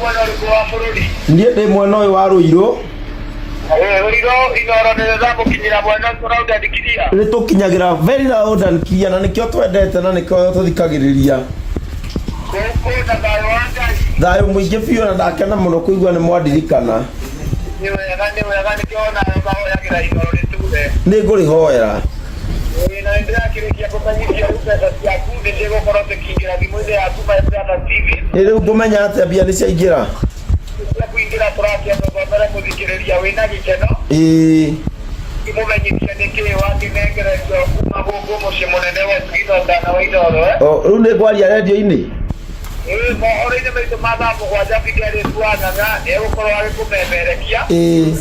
Mwena ũrĩkũ wa bũrũri? Niĩ ndĩ mwena ũyũ wa Rũirũ. Rũirũ Inooro nĩ rĩramũkinyĩra mwena ũcio loud and clear. Nĩ tũkinyagĩra very loud and clear na nĩkĩo twendete na nĩkĩo tũthikagĩrĩria. Gũkũ na thayũ wa Ngai. Thayũ mũingĩ biũ na ndakena mũno kũigua nĩ mwandirikana. Nĩ wega, nĩ wega, nĩkĩo onawe mahoyagĩra Inooro rĩture. Nĩ ngũrĩhoera. Ĩĩ, na nĩ ndĩrakĩrĩkia kũmenyithio rĩu mbeca ciaku nĩ cigũkorwo cikĩingĩra thimũ-inĩ yaku, my brother Steven. Ĩ rĩu ngũmenya atĩa mbia nĩ ciaingĩra? Cia kũingĩra tũrakĩenda ũthomere mũthikĩrĩria wĩna gĩkeno. Ĩĩ. Kĩmũmenyithie nĩkĩĩ wakĩnengererio kuma gũkũ mũciĩ mũnene wa Ũtugi na wa Inooro. O, rĩu nĩ ngwaria redio-inĩ? Ĩĩ, mohoro-inĩ maitũ ma thaa 7 Fidelis wa Ng'ang'a nĩ egũkorwo agĩkũmemerekia. Ĩĩ.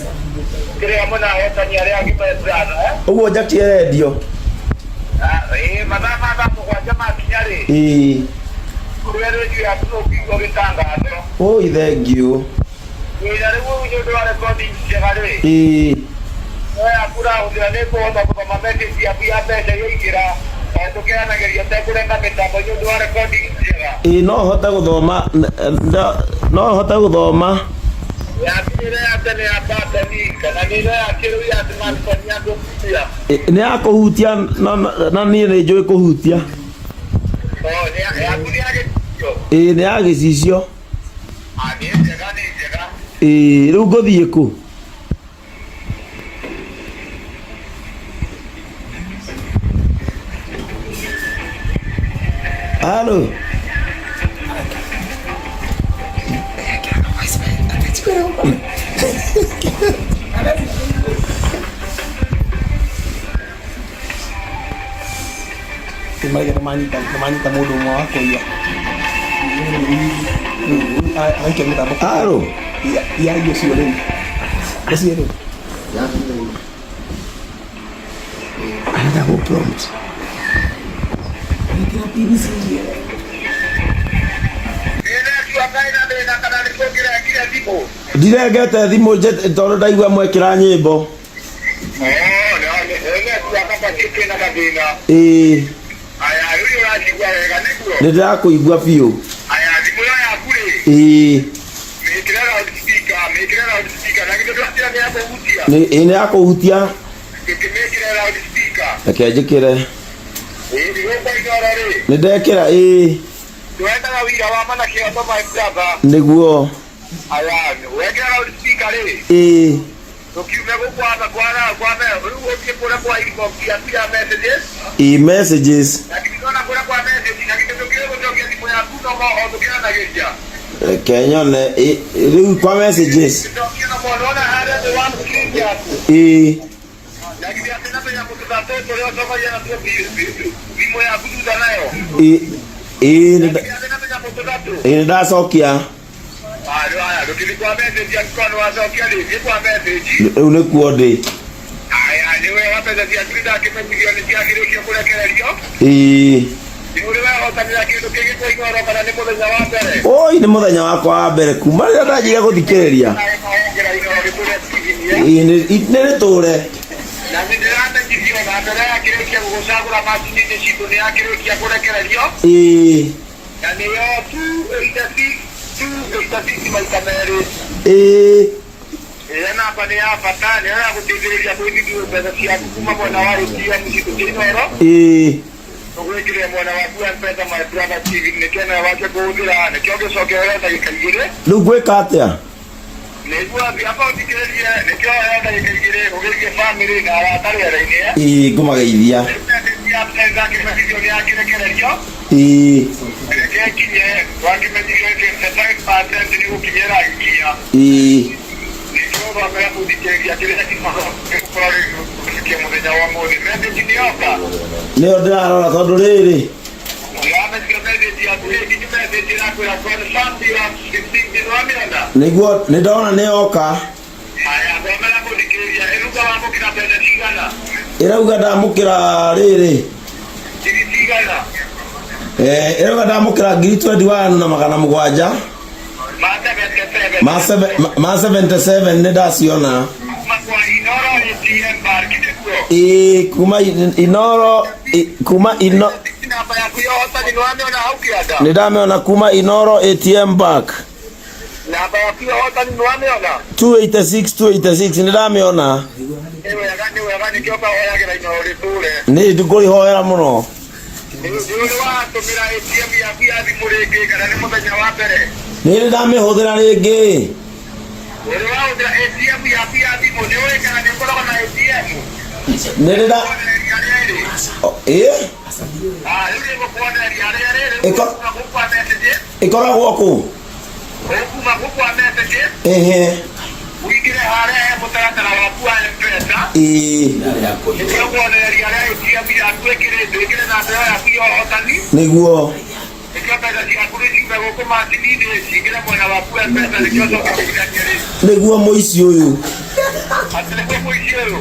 Kĩrĩ hamwe na ahotani arĩa angĩ, my brother. Ũguo njakie redio? Ĩĩ, mathaa ma thaa 7 makinya rĩ. Ĩĩ. Kũrĩa redio yaku nĩ ũkũigua gĩtangatho. Oi, thengiũ. Ĩĩ, na rĩu nĩ ũndũ wa recording njega rĩ. Ĩĩ. No yaku ũrahũthĩra nĩ ĩkũhota gũthoma message yaku ya mbeca yaingĩra o tũkĩaranagĩria ũtekũrenga mĩtambo nĩ ũndũ wa recording njega. Ĩĩ, no hote gũthoma, no hote gũthoma. Yaku nĩ ĩrĩa ya tene ya batoni kana nĩ ĩrĩa ya kĩrĩu ya smartphone ya kũhutia? Nĩ ya kũhutia na niĩ nĩ njũĩ kũhutia. Oh, yaku nĩ ya gĩcicio? Ĩĩ, nĩ ya gĩcicio. Ah, nĩ njega, nĩ njega. Ĩĩ, rĩu ngũthiĩ kũ? Halo. Maraiga nĩmanyita mũndũ ũmwe wa kũiya. Araikia mĩtambo. Halo. Ya irio rĩu. Ũcio rĩu. Another go prompt. Ndirengete thimũ tondũ ndaigua mwekĩra nyĩmbo. Ĩĩ. Nĩ ndĩrakũigua biũ. Ĩĩ. Ĩĩ, nĩ ya kũhutia. Reke njĩkĩre. Nĩ ndekĩra, ĩĩ. Nĩguo. Ĩĩ. Ĩĩ, messages. Reke nyone. Ĩĩ, rĩu kwa messages. Ĩĩ. Ĩĩ, ĩĩ, nĩ ndacokia. Rĩu nĩkuo ndĩ. Ĩĩ. Oi, nĩ mũthenya wakwa wa mbere kuma rĩrĩa ndanjire gũthikĩrĩria. Ĩĩ, nĩ rĩtũre. Ĩĩ. Ĩĩ. Ĩyo namba nĩ ya bata, nĩyo ya gũteithĩrĩria kũigithio mbeca ciaku kuma mwena wa ATM citũ cia Inooro. Ĩĩ. Tũgwĩkĩrĩre mwena waku wa M-Pesa, my brother Steven, nĩkĩo nawe wanjie kũhũthĩra, nĩkĩo ũngĩcokia woe ndagĩka igĩrĩ. Rĩu ngwĩka atĩa? Nĩguo atĩ amba ũthikĩrĩrie, nĩkĩo woe ndagĩka igĩrĩ ũgeithie famĩlĩ na arata rĩera-inĩ. Ĩĩ, ngũmageithia. Rĩu message ya M-Pesa kĩmenyithio nĩ yakĩrekererio. Ĩĩ. Reke ĩkinye, twakĩmenyithio 55% nĩ gũkinya ĩragĩkinya. Ĩĩ. Nĩkĩo ũthomere mũthikĩrĩria kĩrĩa gĩgũkorwo gĩgĩkia mũthenya wa ũmũthĩ. Message nĩ yoka. Nĩyo ndĩrarora tondũ rĩrĩ. Wamethio message yaku rĩ, nginya message ĩrakwĩra confirm you have received, nĩwamĩona? Nĩguo, nĩ ndona nĩ yoka. Aya, thomera mũthikĩrĩria, ĩruga wamũkĩra mbeca cigana? Ĩrauga ndamũkĩra rĩrĩ. Ngiri cigana? Eh, ĩrauga ndamũkĩra ngiri 21 na 700. Ma 77. Ma 77 nĩ ndaciona. Kuma kwa Inooro ATM Bank, nĩguo? Ĩĩ, kuma Inooro, kuma ino Namba yaku ya ũhotani nĩwamĩona hau kĩanda? Nĩ ndamĩona kuma Inooro ATM Bank. Na Namba yaku ya ũhotani nĩ wamĩona? 286 286 nĩ ndamĩona. Nĩ wega nĩ wega nĩkĩo ngahoyagĩra inooro rĩtũre. Nĩ ngũrĩhoera mũno. Nĩ ũrĩ watũmĩra ATM yaku ya thimũ rĩngĩ kana nĩ mũthenya wa mbere? Nĩ rĩ ndamĩhũthĩra rĩngĩ. Ũrĩ wahũthĩra ATM yaku ya thimũ nĩ ũĩ kana nĩ ũkoragwo na ATM? Nĩ rĩ nda Kuonereria harĩa ĩrĩ. O, ĩ Ah, rĩu nĩngũkuonereria harĩa ĩrĩ, rĩu ũkuma gũkũ kwa message, Ĩkoragwo kũ? ũkuma gũkũ kwa message, Ehe. ũingĩre harĩa he mũtaratara waku wa M-Pesa, Ĩ. nĩkĩo nguonereria harĩa ATM yaku ĩkĩrĩtwo, ĩkĩre namba ĩyo yaku ya ũhotani, Nĩguo. nĩkĩo mbeca ciaku rĩ ciume gũkũ macini-inĩ cingĩre mwena waku wa M-Pesa, nĩkĩo ũcoke ũcenjie rĩ. Nĩguo mũici ũyũ. Atĩ nĩguo mũici ũyũ.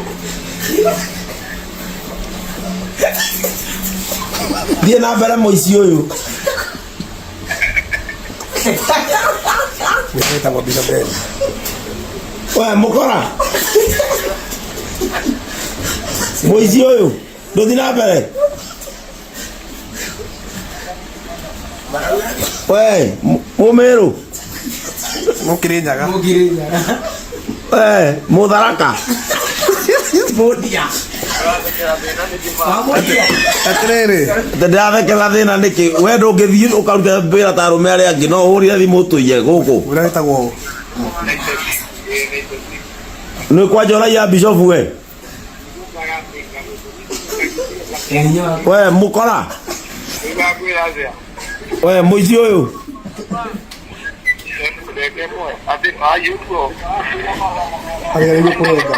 Thiĩ na mbere mũici ũyũ. Wĩtagwo Bishop Ben. We mũkora. Mũici ũyũ. Ndũthi na mbere. We mũmĩrũ. Mũkĩrĩnyaga. We mũtharaka. Atĩrĩrĩ. Ndĩrathekera thĩna nĩkĩ we ndũngĩthiĩ ũkaruta wĩra ta arũme arĩa angĩ no ũhũrire thimũ tũiye gũkũ. Ũrĩa wĩtagwo Nĩ kwanja ũraiya bishofu we. We mũkora. We mũici ũyũ. Arĩa nĩguo kũrenga.